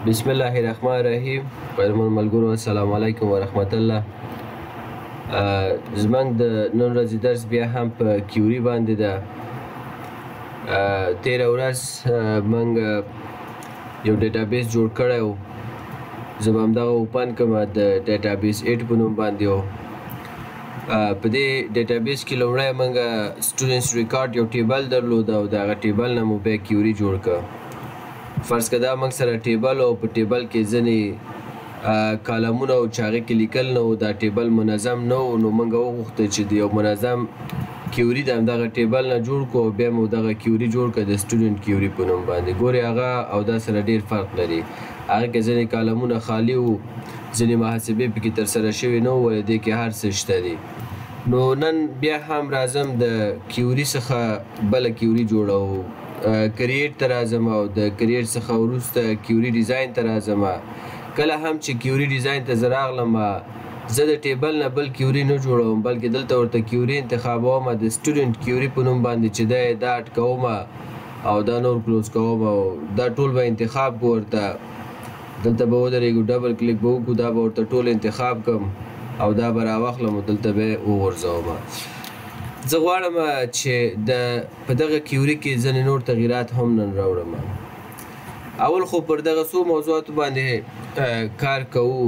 بسم الله الرحمن الرحیم. قدرمن ملګرو، السلام علیکم ورحمت الله. زمونږ د نن ورځې درس بیا هم په query باندې ده. تېره ورځ موږ یو database جوړ کړی و، زه به همدغه open کړم، د database 8 په نوم باندې و. په دې database کې لومړی موږ students record یو table درلود او د هغه table نه مو بیا query جوړ کړ. فرض که دا موږ سره table او په table کې ځینې column ونه او چې هغې کې لیکل نه و، دا table منظم نه و، نو موږ وغوښتل چې د یو منظم query د همدغه table نه جوړ کړو او بیا مو دغه query جوړ کړه د student query په نوم باندې. ګورې هغه او دا سره ډېر فرق لري. هغه کې ځینې column ونه خالي وو، ځینې محاسبې پکې ترسره شوې نه وو، ولې دې کې هر څه شته دي. نو نن بیا هم راځم د query څخه بله query جوړوو. create ته راځم او د create څخه وروسته query design ته راځم. کله هم چې query design ته زه راغلم، زه د table نه بل query نه جوړوم، بلکې دلته ورته query انتخابوم، د student query په نوم باندې چې دی دا اټکوم او دا نور close کوم او دا ټول به انتخاب کو. ورته دلته به ودرېږو، double click به وکړو، دا به ورته ټول انتخاب کم او دا به راواخلم او دلته به یې وغورځوم. زه غواړم چې د په دغه query کې ځینې نور تغیرات هم نن راوړم. اول خو پر دغه څو موضوعاتو باندې کار کوو.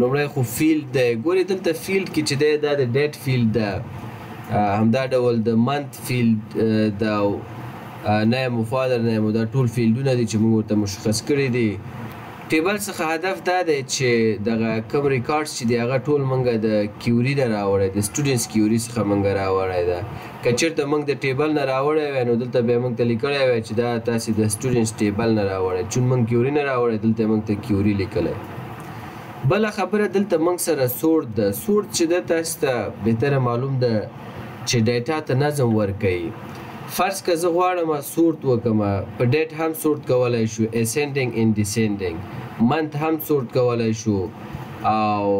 لومړی خو field دی. ګورې دلته field کې چې دی دا د date field ده، همدا ډول د month field ده او name او father name، دا ټول field ونه دي چې موږ ورته مشخص کړي دي. table څخه هدف دا دی چې دغه کوم records چې دی هغه ټول مونږ د query نه راوړی، د students query څخه مونږ راوړی ده. که چېرته مونږ د table نه راوړی وای نو دلته به مونږ ته لیکلی وای چې دا تاسې د students table نه راوړی، چون مونږ query نه راوړی دلته مونږ ته query لیکلی. بله خبره دلته مونږ سره sort ده. sort چې ده تاسې ته بهتره معلوم ده چې data ته نظم ورکوي. فرض که زه غواړم sort وکم، په date هم sort کولای شو، ascending and descending، month هم sort کولای شو او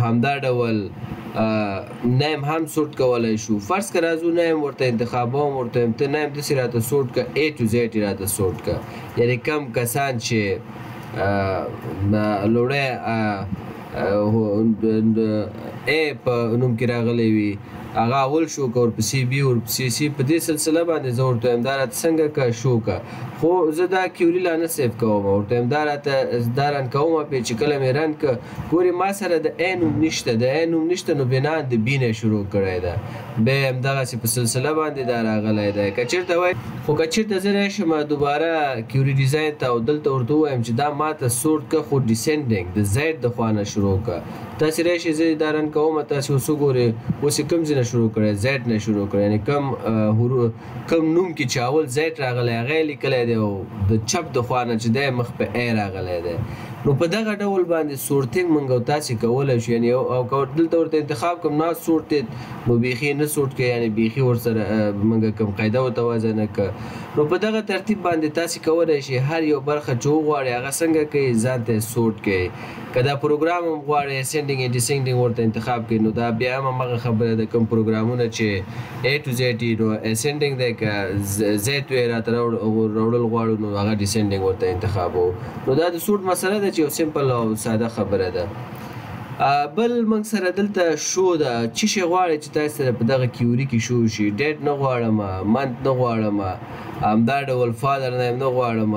همدا ډول name هم sort کولای شو. فرض که راځو name ورته انتخابوم، ورته وایم ته name داسې راته sort که، A to Z راته sort که، یعنی کم کسان چې لومړی A په نوم کې راغلی وي هغه اول شو که، ورپسې B، ورپسې C، په دې سلسله باندې زه ورته وایم دا راته څنګه که شو که. خو زه دا query لا نه save کوم، ورته وایم دا راته دا run کوم پې، چې کله مې run که ګورې ما سره د A نوم نشته، د A نوم نشته نو بنا د B نه شروع کړی ده، بیا همدغسې په سلسله باندې دا راغلی دی. که چېرته وای خو که چېرته زه راشم دوباره query design ته او دلته ورته ووایم چې دا ماته sort که خو descending د Z د خوا نه شروع که، تاسې راشئ زه دا run کوم، تاسې اوس وګورئ اوس یې کوم ځای نه شروع کړی، Z نه شروع کړی، یعنې کوم نوم کې چې اول Z راغلی هغه یې لیکلی دی او د چپ د خوا نه چې دی مخ په A راغلی دی. نو په دغه ډول باندې sorting مونږ او تاسې کولی شو، یعنې او که دلته ورته انتخاب کوم not sorted نو بیخي نه sort کوي، یعنې بیخي ورسره مونږ کوم قاعده ورته وضع نه کړه. نو په دغه ترتیب باندې تاسې کولی شئ هر یو برخه چې وغواړئ هغه څنګه کوي ځان ته یې sort کوي. که دا پروګرام هم غواړئ ascending and descending ورته انتخاب کړئ نو دا بیا هم هماغه خبره ده، کوم پروګرامونه چې A to Z نو ascending دی، که Z وی راته راوړل غواړو نو هغه descending ورته انتخابوو. نو دا د sort مسله ده چې یو simple او ساده خبره ده. بل موږ سره دلته شو ده، چی شی غواړئ چې تاسو سره په دغه query کې show شي. date نه غواړم، month نه غواړم، همدا ډول father name نه غواړم،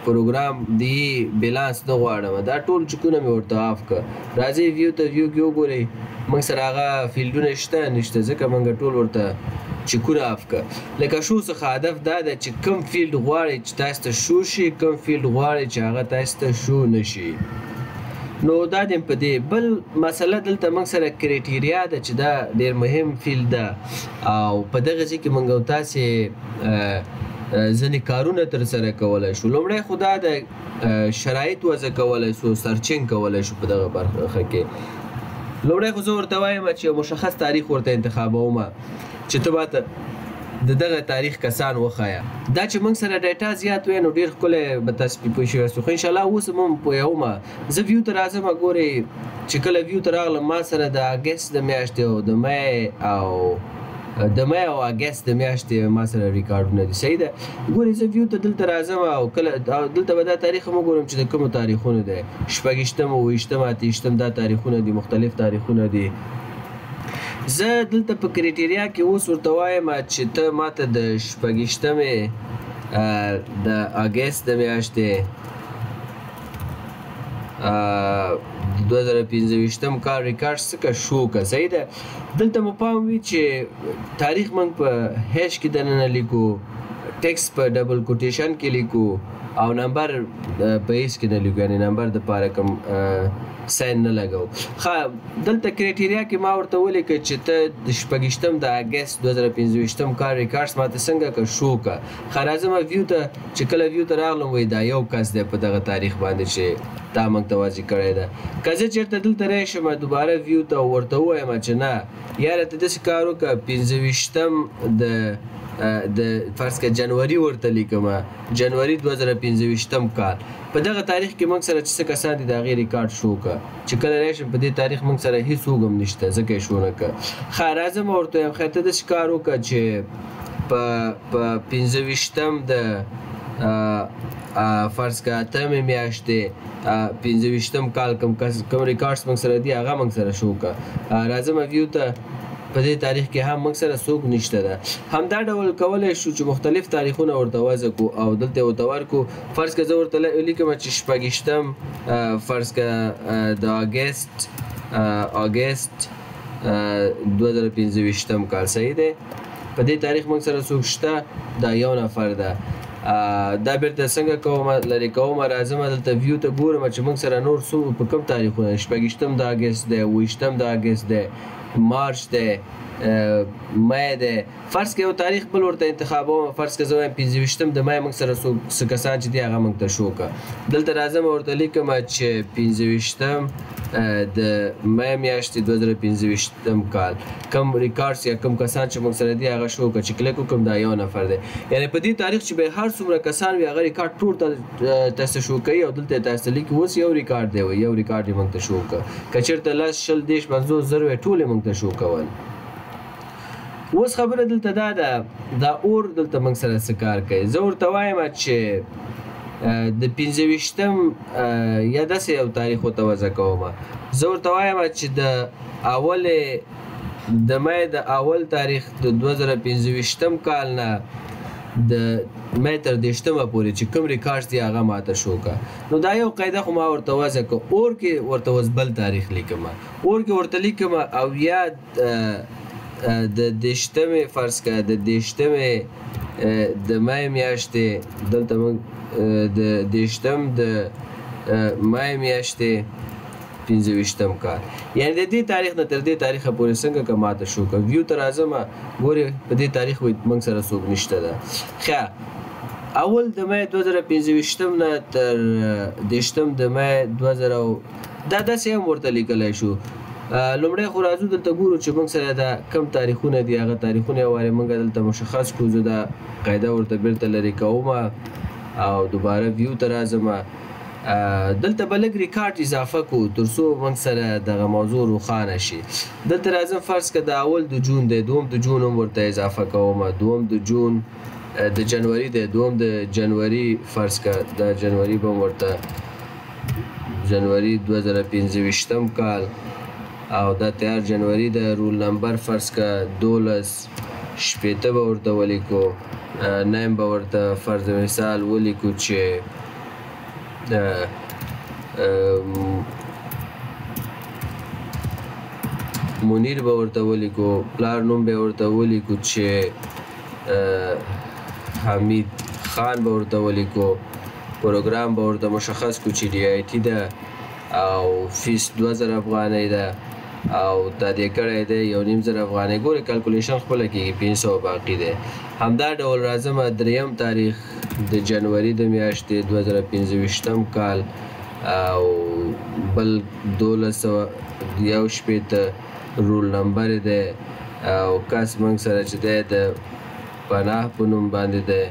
پروګرام دی بیلانس نه غواړم، دا ټول check ونه مې ورته off کړه. راځئ view ته، view کې وګورئ موږ سره هغه field ونه شته نشته، ځکه موږ ټول ورته check ونه off کړه. لکه شو څخه هدف دا ده چې کوم field غواړئ چې تاسو ته show شي، کوم field غواړئ چې هغه تاسو ته show نه شي. نو دا دیم په دې. بل مسله دلته موږ سره criteria ده چې دا ډېر مهم field ده او په دغه ځای کې موږ او تاسې ځینې کارونه ترسره کولی شو. لومړی خو دا ده شرایط وضع کولی شو، searching کولی شو په دغه برخه کې. لومړی خو زه ورته وایم چې یو مشخص تاریخ ورته انتخابوم چې ته ماته د دغه تاریخ کسان وښایه. دا چې موږ سره data زیات وی نو ډېر ښکلی به تاسې پرې پوه شوي یاست، خو انشاءالله اوس هم پوهوم. زه view ته راځم، ګورئ چې کله view ته راغلم ما سره د اګست د میاشتې او د مې او د مې او اګست د میاشتې ما سره ریکارډونه دي. صحیح ده. ګورې زه ویو ته دلته راځم او کله دلته به دا تاریخ هم وګورم چې د کومو تاریخونو دی، شپږویشتم، اوویشتم، اتهویشتم، دا تاریخونه دي، مختلف تاریخونه دي. زه دلته په criteria کې اوس ورته وایم چې ته ماته د شپږویشتمې د اګست د میاشتې 2025 کال ریکارډ څخه شو که. صحیح ده. دلته مو پام وي چې تاریخ موږ په hash کې دننه لیکو، text په double quotation کې لیکو او نمبر په هیڅ کې نه لیکو، یعنی نمبر د پاره کوم sign نه لګو. ښه، دلته criteria کې ما ورته ولیکه چې ته د شپږویشتم د اګست 2025 کال records ماته څنګه که شو که. ښه، راځم view ته. چې کله view ته راغلم، وایي دا یو کس دی په دغه تاریخ باندې چې تا موږ ته واضح کړی ده. که زه چېرته دلته راشم دوباره view ته ورته ووایم چې نه یاره ته داسې کار وکړه، 25 د فرض که جنوري ورته لیکم، جنوري 2025 کال په دغه تاریخ کې موږ سره چې څه کسان دي د هغې ریکارډ شو که. چې کله راشم په دې تاریخ موږ سره هیڅ هم نشته، ځکه یې شو نه که. ښه، راځم ورته وایم خیر ته داسې کار وکړه چې په 25 د فرض که اتمې میاشتې 25 کال کوم کوم records موږ سره دي هغه موږ سره شو که. راځم view ته، په دې تاریخ کې هم موږ سره څوک نشته ده. همدا ډول کولی شو چې مختلف تاریخونه ورته وضع کو او دلته ورته ورکو. فرض که زه ورته لیکم چې شپږویشتم فرض که د اګست 2025 کال. صحیح دی. په دې تاریخ موږ سره څوک شته؟ دا یو نفر ده. دا بیرته څنګه کوم لرې کوم، راځم دلته view ته ګورم چې موږ سره نور څو په کوم تاریخونه، شپږویشتم د اګست دی، اوویشتم د اګست دی، مارچ دی، مې دی. فرض که یو تاریخ بل ورته انتخابوم، فرض که زه وایم 25 د مې موږ سره څوک څه کسان چې دي هغه موږ ته شو که. دلته راځم ورته لیکم چې 25 د مې میاشتې 2025 کال کوم records یا کوم کسان چې موږ سره دي هغه شو که. چې کلیک وکړم دا یو نفر دی، یعنی په دې تاریخ چې به هر څومره کسان وي هغه ریکارډ ټول تاسو شو کوي او دلته تاسو لیکي اوس یو ریکارډ دی، یو ریکارډ یې موږ ته شو که. که چېرته 10، 20، 30، 50، 1000 وي ټول یې موږ ته شو کول. اوس خبره دلته دا ده، دا or دلته موږ سره څه کار کوي؟ زه ورته وایم چې د 25 یا داسې یو تاریخ ورته وضع کوم. زه ورته وایم چې د اولې د مې د اول تاریخ د 2025 کال نه د مې تر 30 پورې چې کوم records دي هغه ماته شو که. نو دا یو قاعده خو ما ورته وضع که. or کې ورته اوس بل تاریخ لیکم، or کې ورته لیکم او یا د 30 فرض که د 30 د مې میاشتې، دلته موږ د 30 د مې میاشتې 25 کال، یعنی د دې تاریخ نه تر دې تاریخه پورې څنګه که ماته شو که. view ته راځم، ګورې په دې تاریخ وایي موږ سره څوک نشته ده. ښه، اول د مې 2025 نه تر 30 د مې 2000، دا داسې هم ورته لیکلی شو. لومړی خو راځو دلته ګورو چې موږ سره دا کم تاریخونه دي، هغه تاریخونه یو وارې موږ دلته مشخص کړو. زه دا قاعده ورته بیرته لرې کوم او دوباره view ته راځم. دلته به لږ ریکارډ اضافه کو تر څو موږ سره دغه موضوع روښانه شي. دلته راځم، فرض که د اول د جون دی، دوم د جون هم ورته اضافه کوم، دوم د جون د جنوري دی، دوم د جنوري فرض که د جنوري به هم ورته جنوري 2025 کال او دا تیار جنوري د roll number فرض که 1260 به ورته ولیکو، name به ورته فرض مثال ولیکو چې منیر به ورته ولیکو، پلار نوم به ورته ولیکو چې حمید خان به ورته ولیکو، پروګرام به ورته مشخص کو چې DIT ده او فیس 2000 افغانۍ ده او تادیه کړی دی 1500 افغانۍ. ګورې calculation خپله کېږي، 500 باقي دی. همدا ډول راځم دریم تاریخ د جنوري د میاشتې 2025 کال او بل 1261 roll number دی او کس موږ سره چې دی د پناه په نوم باندې دی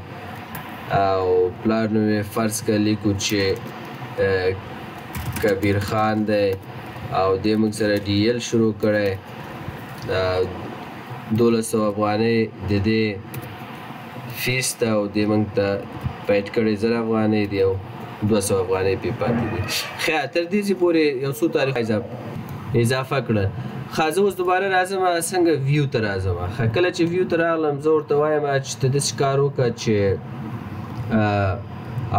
او پلار نوم یې فرض که لیکو چې کبیر خان دی او دې موږ سره DL شروع کړی. 1200 افغانۍ د دې فیس ته او دې موږ ته paid کړی 1000 افغانۍ دی او 200 افغانۍ پې پاتې دي. ښه، تر دې ځای پورې یو څو تاریخ اضافه کړه. ښه، زه اوس دوباره راځم، څنګه view ته راځم. ښه، کله چې view ته راغلم زه ورته وایم چې ته داسې کار وکړه چې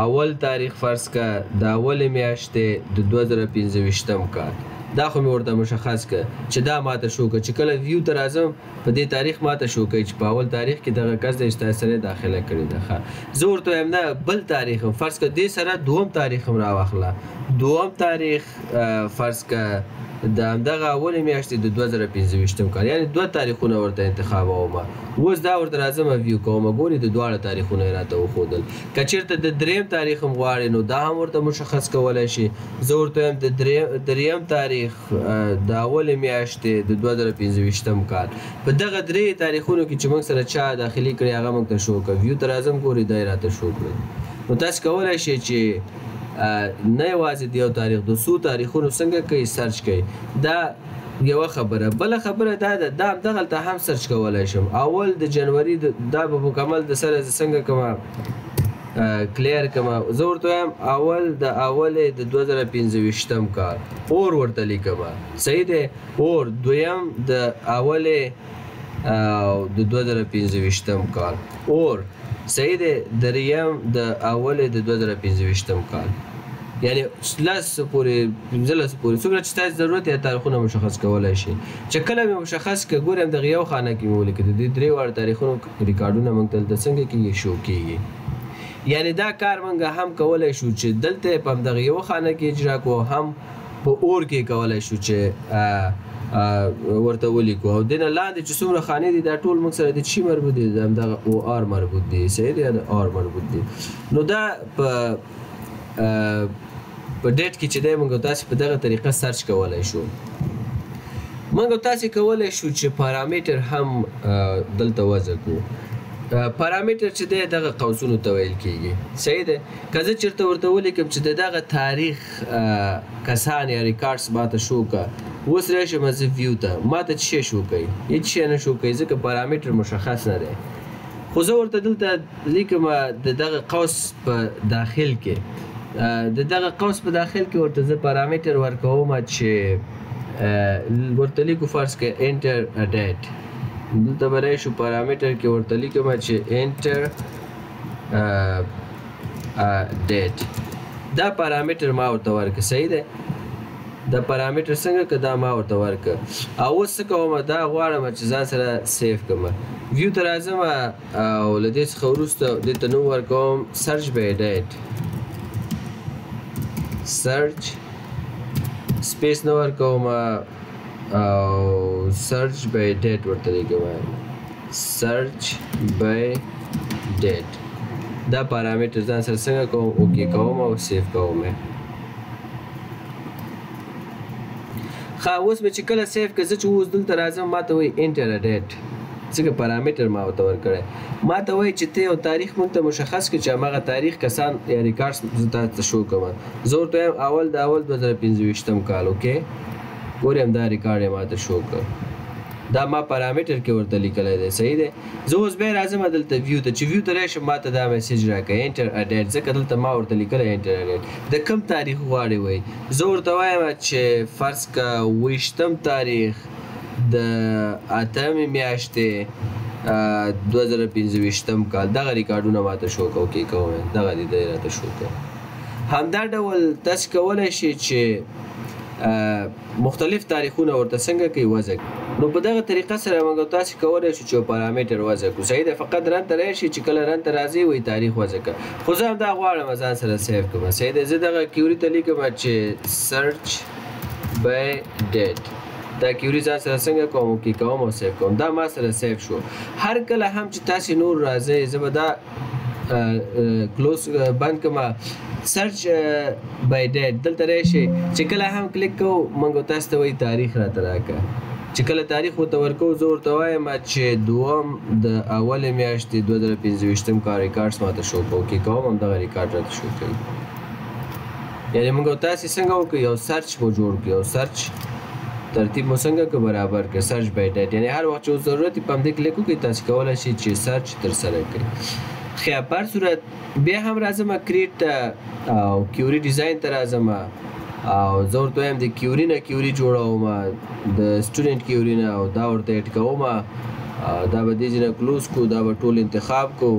اول تاریخ فرض که د اولې میاشتې د 2025 کال، دا خو مې ورته مشخص که چې دا ماته شو که چې کله view ته راځم په دې تاریخ ماته شو کوي چې په اول تاریخ کې دغه کس دی چې تاسو سره داخله کړې ده. ښه، زه ورته وایم نه بل تاریخ هم فرض که دې سره دوم تاریخ هم راواخله، دوم تاریخ فرض که د همدغه اولې میاشتې د 2025 کال، یعنې دوه تاریخونه ورته انتخابوم. اوس دا ورته راځم view کوم، ګوري د دواړه تاریخونه یې راته وښودل. که چېرته د دریم تاریخ هم غواړې نو دا هم ورته مشخص کولی شي. زه ورته وایم د دریم تاریخ د اولې میاشتې د 2025 کال، په دغه درې تاریخونو کې چې موږ سره چا داخلي کړې هغه موږ ته شو کړه. view ته راځم، ګوري دا یې راته شو کړل. نو تاسو کولی شئ چې نه یوازې د یو تاریخ، د څو تاریخونو څنګه کوي search کوي. دا یوه خبره. بله خبره دا ده، دا همدغلته هم search کولی شم. اول د جنوري دا به مکمل د سره زه څنګه کومه clear کومه. زه ورته وایم اول د اولې د 2025 کال or ورته لیکم، صحیح دی، or دویم د اولې د 2025 کال or، صحیح دی، دریم د اولې د 2025 کال، یعنی لس پورې 15 پورې څومره چې تاسو ضرورت یا تاریخونه مشخص کولی شئ. چې کله مې مشخص کړه، ګورئ همدغه یو خانه کې مې ولیکل د دې درې واړه تاریخونو ریکارډونه موږ ته دلته څنګه کېږي شو کېږي. یعنی دا کار موږ هم کولی شو چې دلته په همدغه یو خانه کې اجرا کوو، هم په or کې کولی شو چې ورته ولیکو. او دې نه لاندې چې څومره خانې دي دا ټول موږ سره د چی مربوط دي، د همدغه OR مربوط دي، صحیح دی، د OR مربوط دي. نو دا په date کې چې دی موږ تاسې په دغه طریقه search کولی شو. موږ تاسې کولی شو چې پارامیټر هم دلته وضع کړو. پارامیټر چې دی دغه قوسونو ته ویل کېږي، صحیح دی. که زه چېرته ورته ولیکم چې د دغه تاریخ کسان یا records ماته شو که، اوس راشم زه view ته، ماته څه شی شو کوي؟ هېڅ شی نه شو کوي، ځکه پارامیټر مشخص نه دی. خو زه ورته دلته لیکم د دغه قوس په داخل کې، د دغه قوس په داخل کې ورته زه پارامیټر ورکوم چې ورته لیکو فرض که enter a date. دلته به راشو پارامیټر کې ورته لیکم چې enter a date. دا پارامیټر ما ورته ورکړه، صحیح دی. دا پارامیټر څنګه که دا ما ورته ورکړه. او اوس څه کوم، دا غواړم چې ځان سره save کړم. view ته راځم او له دې څخه وروسته دې ته نوم ورکوم search by date، search space نه ورکوم او search by date ورته لیکم، search by date. دا پارامیټر ځان سره څنګه کوم، okay کوم او save کوم. ښه، اوس مې چې کله save کړ، زه چې اوس دلته راځم ما ته وایي enter a date، ځکه پارامیټر ما ورته ورکړی. ما ته وایي چې ته یو تاریخ موږ ته مشخص کړه چې هماغه تاریخ کسان یا records زه تا ته شو کوم. زه ورته وایم اول د اول 2025 کال، okay، ګورې همدا ریکارډ یې ما ته شو کړ. دا ما پارامیټر کې ورته لیکلی دی، صحیح دی. زه اوس بیا راځم دلته view ته، چې view ته راشم ما ته دا message راکړه enter a date، ځکه دلته ما ورته لیکلی enter a date. د کوم تاریخ غواړې وایي؟ زه ورته وایم چې فرض که 20 تاریخ د اتمې میاشتې 2025 کال، دغه ریکارډونه ما ته شو کړه، okay کوم، دغه دې دی راته شو کړه. همدا ډول تاسو کولی شئ چې مختلف تاریخونه ورته څنګه کوي وضع کړي. نو په دغه طریقه سره موږ تاسو کولی شو چې پارامیټر وضع کړو، صحیح دی. فقط run ته راشي چې کله run ته راځي وایي تاریخ وضع کړه. خو زه هم دا غواړم ځان سره save کړم، صحیح دی. زه دغه query ته لیکم چې search by date، دا query ځان سره څنګه کوم، okay کوم او save کوم. دا ما سره save شو. هر کله هم چې تاسې نور راځئ، زه به دا close بند کړم. search by date دلته راشي، چې کله هم کلیک کوو موږ تاسو ته وایي تاریخ راته راکړه. چې کله تاریخ ورته ورکوو، زه ورته وایم چې دوم د اولې میاشتې 2025 کال records ماته شو کړه، okay کوم، همدغه ریکارډ راته شو کوي. یعنې موږ تاسې څنګه وکړو، یو search مو جوړ کړو، یو search ترتیب مو څنګه که برابر که search by date، یعنی هر وخت چې ضرورت په همدې کلیک وکړئ تاسو کولای شئ چې search ترسره کړئ. ښه، په هر صورت بیا هم راځم create ته او query design ته راځم او زه ورته وایم د query نه query جوړوم، د student query نه، او دا ورته add کوم. دا به دې ځای نه close کو، دا به ټول انتخاب کو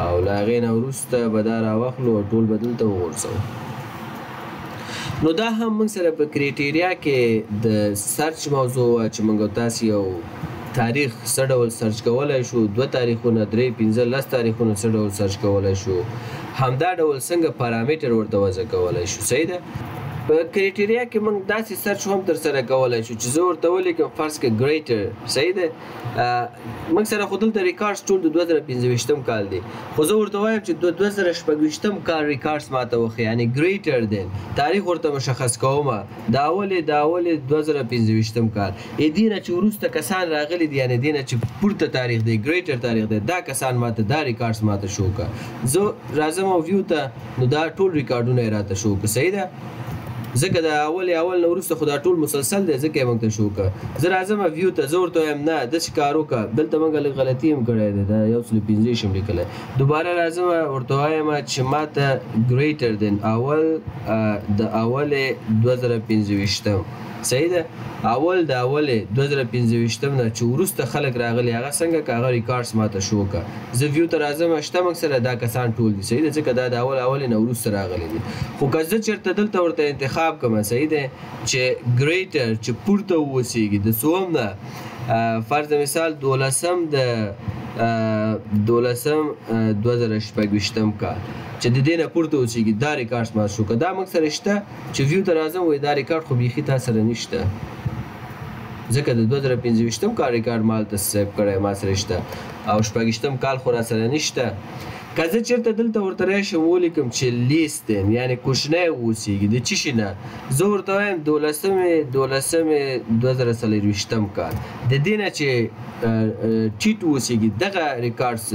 او له هغې نه وروسته به دا راواخلو او ټول به دلته وغورځوو. نو دا هم موږ سره په criteria کې د search موضوع وه چې موږ تاسو یو تاریخ څه ډول search کولای شو، 2 تاریخونه، 3، 5، 10 تاریخونه څه ډول search کولای شو، همدا ډول څنګه پارامیټر ورته وضع کولای شو. صحیح ده. په criteria کې موږ داسې search هم ترسره کولای شو چې زه ورته ولیکم فرض که greater. صحیح ده. موږ سره خو دلته records ټول د 2025 کال دی، خو زه ورته وایم چې د 2026 کال records ماته وښیه، یعنی greater than تاریخ ورته مشخص کوم، د اولې 2025 کال. ای دې نه چې وروسته کسان راغلي دي، یعنی دې نه چې پورته تاریخ دی، greater تاریخ دی، دا کسان ماته دا records ماته شو که زه راځم او view ته، نو دا ټول ریکارډونه یې راته شو که. صحیح ده. ځکه د اولې اول نه وروسته خو دا ټول مسلسل دی، ځکه یې موږ ته شو که. زه راځم view ته، زه ورته وایم نه داسې کار وکړه، دلته موږ لږ غلطي هم کړی دی، دا 125 هم لیکلی. دوباره راځم ورته وایم چې ما ته greater than اول د اولې 2025. صحیح ده. اول د اولې 2025 نه چې وروسته خلک راغلي هغه څنګه که هغه records ماته شو که. زه view ته راځم، شته موږ سره دا کسان ټول دي. صحیح ده، ځکه دا د اول اولې نه وروسته راغلي دي. خو که زه چېرته دلته ورته انتخاب کړم، صحیح ده، چې greater چې پورته واوسېږي د څوم نه، فرض مثال دولسم د دولسم 2026 کال چې د دې نه پورته اوسېږي دا records ما شو که. دا موږ سره شته چې view ته راځم وایي دا ریکارډ خو بیخي تا سره نشته، ځکه د 2025 کال ریکارډ ما هلته save کړی، ما سره شته، او 26 کال خو را سره نشته. که زه چېرته دلته ورته راشم ولیکم چې less than، یعنی کوچنی واوسېږي د څه شي نه، زه ورته وایم دولسمې 2024 کال د دې نه چې ټیټ واوسېږي دغه records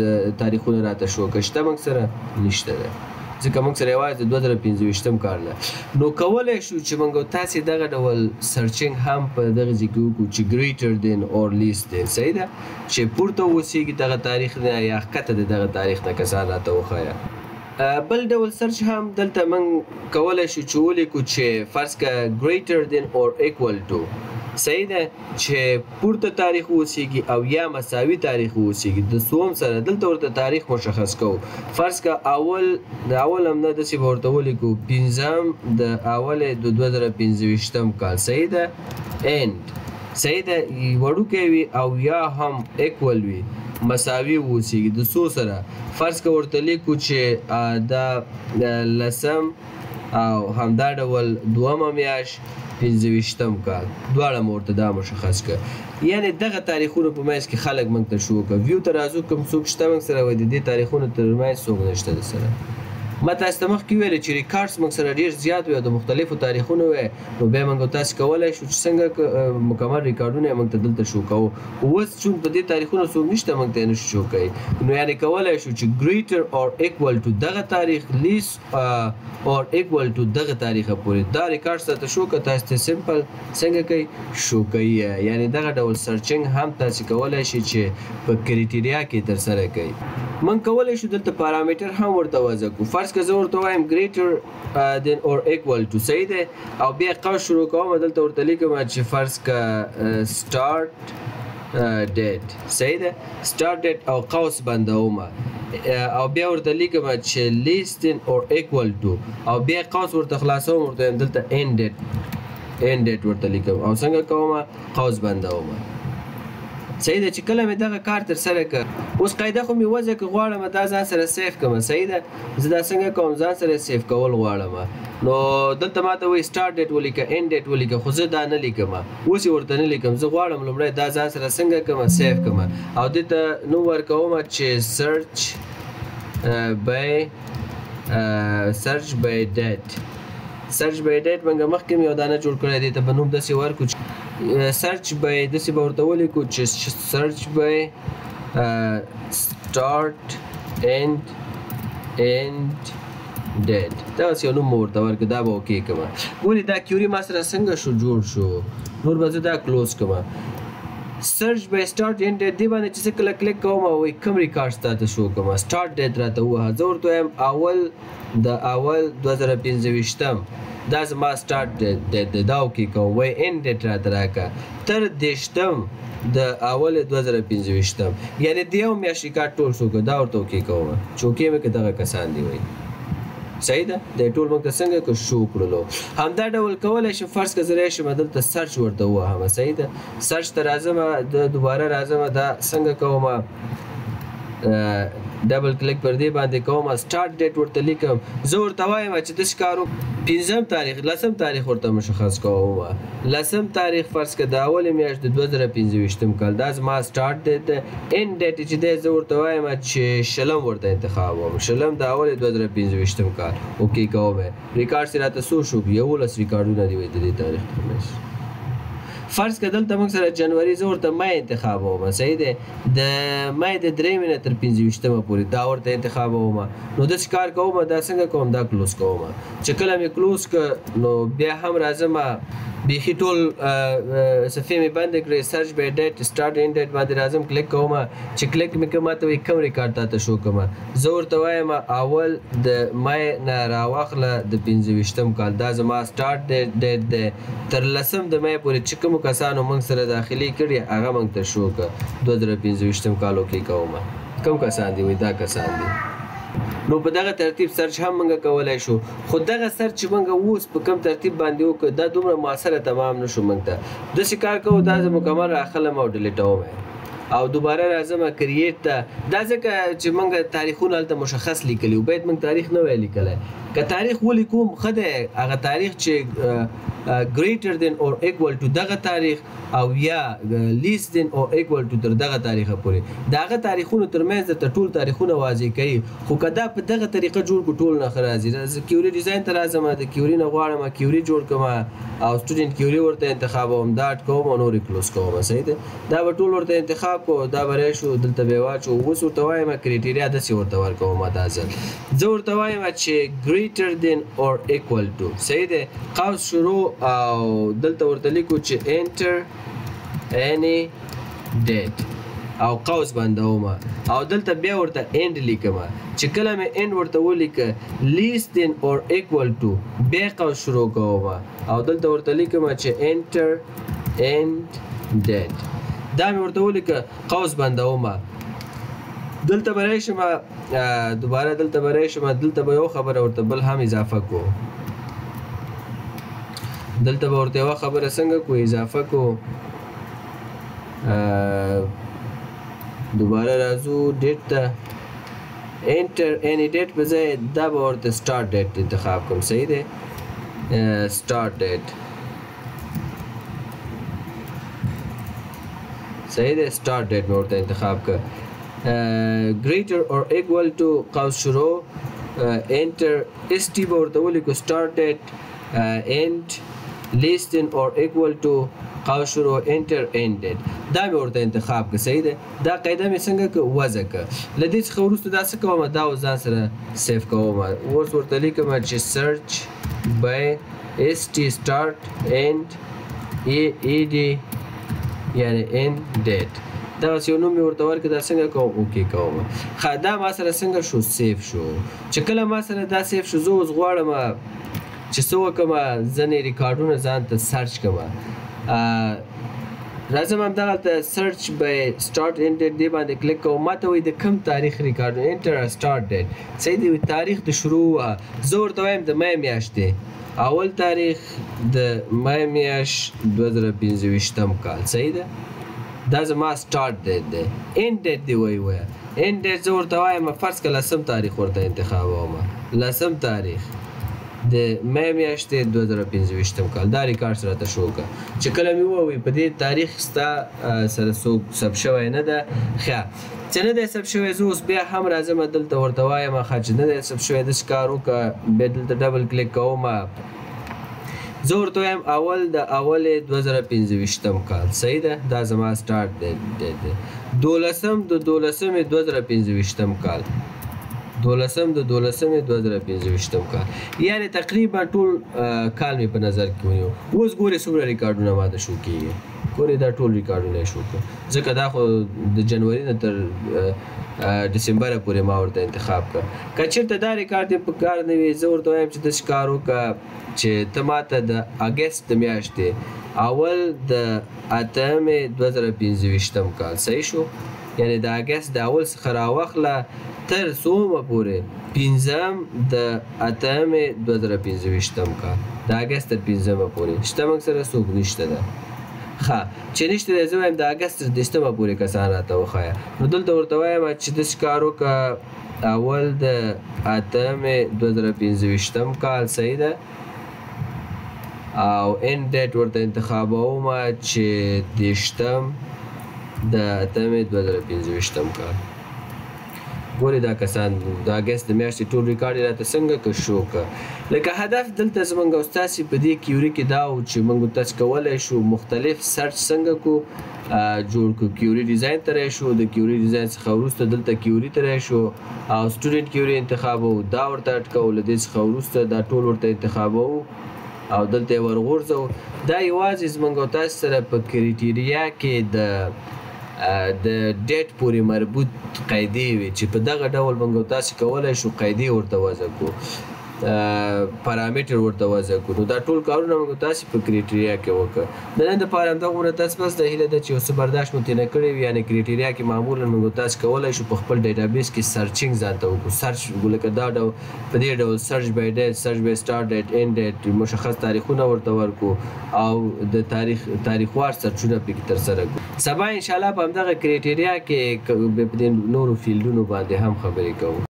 تاریخونه راته شو که. شته موږ سره؟ نشته ده، ځکه موږ سره یوازې د 2025 کال ده. نو کولی شو چې موږ تاسې دغه ډول searching هم په دغه ځای کې وکړو چې greater than or less than. صحیح ده، چې پورته واوسېږي دغه تاریخ نه یا ښکته د دغه تاریخ نه کسان راته وښیه. بل ډول search هم دلته موږ کولی شو چې ولیکو چې فرض که greater than or equal to. صحیح ده، چې پورته تاریخ واوسېږي او یا مساوي تاریخ واوسېږي د څوم سره، دلته ورته تاریخ مشخص کوو. فرض که اول د اول هم نه داسې به ورته ولیکو پنځم د اولې د 2025 کال. صحیح ده، and صحیح ده وړوکی وي او یا هم equal وي، مساوي واوسېږي د څو سره. فرض که ورته لیکو چې دا لسم او همدا ډول دومه میاشت 25 کال، دواړه مو ورته دا مشخص کړه. یعنی دغه تاریخونو په منځ کې خلک موږ ته شو که view ته راځو کوم څوک شته موږ سره، وایي د دې تاریخونو تر منځ څوک نشته د سره. ما تاسو ته مخکې ویل چې records موږ سره ډېر زیات وي او د مختلفو تاریخونو وي، نو بیا موږ تاسو کولی شو چې څنګه مکمل ریکارډونه یې موږ ته دلته شو کوو. اوس چون په دې تاریخونو څوک نشته موږ ته یې نشو شو کوي، نو یعنی کولی شو چې greater or equal to دغه تاریخ، less or equal to دغه تاریخه پورې دا records راته شو که تاسو ته simple څنګه کوي شو کوي. یعنی دغه ډول searching هم تاسو کولی شئ چې په criteria کې ترسره کوي. موږ کولی شو دلته پارامیټر هم ورته وضع کړو. فرض که زه ورته وایم greater than or equal to، صحیح ده، او بیا قوس شروع کوم، دلته ورته لیکم چې فرض که start date، صحیح ده، start date او قوس بندوم، او بیا ورته لیکم چې less than or equal to، او بیا قوس ورته خلاصوم، ورته وایم دلته end date، end date ورته لیکم او څنګه کوم قوس بندوم. صحیح ده، چې کله مې دغه کار ترسره کړ، اوس قاعده خو مې وضع که غواړم دا ځان سره save کړم. صحیح ده، زه دا څنګه کوم، ځان سره save کول غواړم. نو دلته ما ته وایي start date ولیکه، end date ولیکه، خو زه دا نه لیکم، اوس یې ورته نه لیکم. زه غواړم لومړی دا ځان سره څنګه کړم، save کړم، او دې ته نوم ورکوم چې search by date. search by date موږ مخکې یو دانه جوړ کړی دی، ته به نوم داسې ورکړو چې search by، داسې به ورته ولیکو چې search by start end date، دغسې یو نوم مو ورته ورکړه، دا به okay کړم. ګورې دا query ما سره څنګه شو جوړ شو. نور به زه دا close کړم. search by start end date دې باندې چې زه کله کلیک کوم، وایي کوم ریکارډ ستا ته show کړم؟ start date راته ووهه. زه ورته وایم اول د اول 2025، دا زما start date دی، دا okay کوم. وایي end date راته راکړه، تر 30 د اول 2025، یعنې د یو میاشت ریکارډ ټول show کړه. دا ورته okay کوم. چې okay مې که دغه کسان دي، وایي صحیح ده. د ټول موږ ته څنګه که show کړلو. همدا ډول کولی شم، فرض که زه راشم دلته search ورته ووهم، صحیح ده. search ته راځم، د دوباره راځم، دا څنګه کوم؟ double click پر دې باندې کوم، start date ورته لیکم. زه ورته وایم چې داسې کار، پنځم تاریخ، لسم تاریخ ورته مشخص کوم. لسم تاریخ فرض که د اولې میاشت د 2025 کال، دا زما start date دی. end date چې دی، زه ورته وایم چې شلم ورته انتخابوم، شلم د اولې 2025 کال، okay کوم. ریکارډ سره راته څو شو؟ 11 ریکارډونه دي د دې تاریخ ترمنځ. فرض که دلته موږ سره جنوري، زه ورته مې انتخابوم، صحیح دی، د مې د درېیمې نه تر 25مه پورې، دا ورته انتخابوم. نو داسې کار کوم. دا څنګه کوم؟ دا close کوم. چې کله مې close که، نو بیا هم راځم، بیخي ټول صفحې مې بندې کړې. search by date start end date باندې راځم، کلیک کوم. چې کلیک مې کوم، ماته وایي کوم ریکارډ تاته show کوم؟ زه ورته وایم اول د مې نه راواخله د 25 کال، دا زما start date دی، تر لسم د مې پورې چې کومو کسانو موږ سره داخلي کړي، هغه موږ ته show که. 2025 کال، okay کوم. کوم کسان دي؟ وایي دا کسان دي. نو په دغه ترتیب search هم موږ کولای شو. خو دغه search چې موږ اوس په کوم ترتیب باندې وکړو، دا دومره موثره تمام نشو. موږ ته داسې کار کوو، دا زه مکمل راخلم او delete وم او دوباره راځم create ته. دا ځکه چې موږ تاریخونه هلته مشخص لیکلي وو، باید موږ تاریخ نه وای لیکلی. که تاریخ ولیکوم ښه دی، هغه تاریخ چې greater than or equal to دغه تاریخ او یا less than or equal to تر دغه تاریخه پورې، د هغه تاریخونو ترمنځ درته ټول تاریخونه واضح کوي. خو که دا په دغه طریقه جوړ کړو، ټول نه ښه راځي. زه query design ته راځم، د query نه غواړم query جوړ کړم او student query ورته انتخابوم، دا add کوم او نور close کوم، صحیح دی. دا به ټول ورته انتخاب کو، دا به راشو دلته به واچو. اوس ورته وایم criteria داسې ورته ورکوم. دا ځل زه ورته وایم چې greater than or equal to، صحیح دی، قوس شروع او دلته ورته لیکو چې enter any date او قوس بندوم او دلته بیا ورته end لیکم. چې کله مې end ورته ولیکه، less than or equal to، بیا قوس شروع کوم او دلته ورته لیکم چې enter end date. دا مې ورته ولیکه، قوس بندوم. دلته به راشم، دوباره دلته به راشم، دلته به یو خبره ورته بل هم اضافه کو. دلته به ورته یوه خبره څنګه کو اضافه کو؟ دوباره راځو date ته. enter any date په ځای دا به ورته start date انتخاب کوم، صحیح دی، start date، صحیح دی، start date مې ورته انتخاب کړ. greater or equal to، قوس شروع، enter st به ورته ولیکو، start date end less than or equal to، قوس شروع، enter end date. دا مې ورته انتخاب کړ، صحیح دی. دا قاعده مې څنګه که وضع کړه. له دې څخه وروسته دا څه کوم؟ دا اوس ځان سره save کوم. اوس ورته لیکم چې search by st start end a d یعنی end date. دغسې یو نوم مې ورته ورکړ. دا څنګه کوم؟ okay کوم. ښه، دا ما سره څنګه شو؟ save شو. چې کله ما سره دا save شو، زه اوس غواړم چې څه وکړم؟ ځینې ریکارډونه ځان ته search کړم. راځم همدغلته search by start end date دې باندې کلیک کوم. ما ته وایي د کوم تاریخ record؟ enter start date، صحیح دی، تاریخ د شروع. زه ورته وایم د مې میاشتې اول تاریخ د مې میاشت 2025 کال، صحیح ده، دا زما start date دی. end date دی وایي، وایه end date. زه ورته وایم فرض که لسم تاریخ ورته انتخابوم، لسم تاریخ د مې میاشتې 2025 کال، دا ریکارډ سره ته show کړه. چې کله مې ووایي په دې تاریخ ستا سره څوک ثبت شوی نه ده. ښه، چې نه دی ثبت شوی، زه اوس بیا هم راځم دلته ورته وایم، ښه، چې نه دی ثبت شوی، داسې کار وکړه. بیا دلته double click کوم، زه ورته وایم اول د اولې 2025 کال، صحیح ده، دا زما start date دی، دولسم د دولسمې 2025 کال، دولسم د دولسمې 2025 کال، یعنی تقریبا ټول کال مې په نظر کې ونیو. اوس ګورې څومره ریکارډونه ماته شو کېږي. ګورې دا ټول ریکارډونه یې شو کړ، ځکه دا خو د جنوري نه تر دسمبره پورې ما ورته انتخاب کړ. که چېرته دا ریکارډ یې په کار نه وي، زه ورته وایم چې داسې کار وکړه چې ته ماته د اګست د میاشتې اول د اتمې 2025 کال، صحیح شو، یعنی د اګست د اول څخه راواخله تر څومه پورې، پنځم د اتمې 2025 کال، د اګست تر پنځمه پورې شته موږ سره څوک نشته ده. ښه چې نشته دی، زه وایم د اګست تر 30مه پورې کسان راته وښیه. نو دلته ورته وایم چې داسې کار وکړه، اول د اتمې 2025 کال، صحیح ده، او end date ورته انتخابوم چې 30 د اتمې 2025 کال. ګورې دا کسان د اګست د میاشتې ټول ریکارډ یې راته څنګه که شو که. لکه هدف دلته زمونږ او ستاسې په دې query کې دا و چې موږ تاسې کولی شو مختلف search څنګه کو جوړ کړو. query design ته راشو، د query design څخه وروسته دلته query ته راشو او student query انتخابوو، دا ورته add کوو، له دې څخه وروسته دا ټول ورته انتخابوو او دلته یې ورغورځوو. دا یوازې زمونږ او تاسې سره په criteria کې د date پورې مربوط قاعدې وي چې په دغه ډول موږ تاسو کولای شو قاعدې ورته وضع کړو، پارامتر ورته وضع کړو. نو دا ټول کارونه موږ تاسو په criteria کې وکړو. د نن دپاره همدغومره تاسو بس د هیله ده چې یو څه برداشت مو ترې نه کړی وي. یعنې criteria کې معمولا موږ تاسو کولای شو په خپل database کې searching ځان ته وکړو. search لکه دا ډول، په دې ډول search by date، search by start date، end date، مشخص تاریخونه ورته ورکړو او د تاریخوار search ونه پکې ترسره کړو. سبا انشاءالله په همدغه criteria کې په دې نورو field ونو باندې هم خبرې کوو.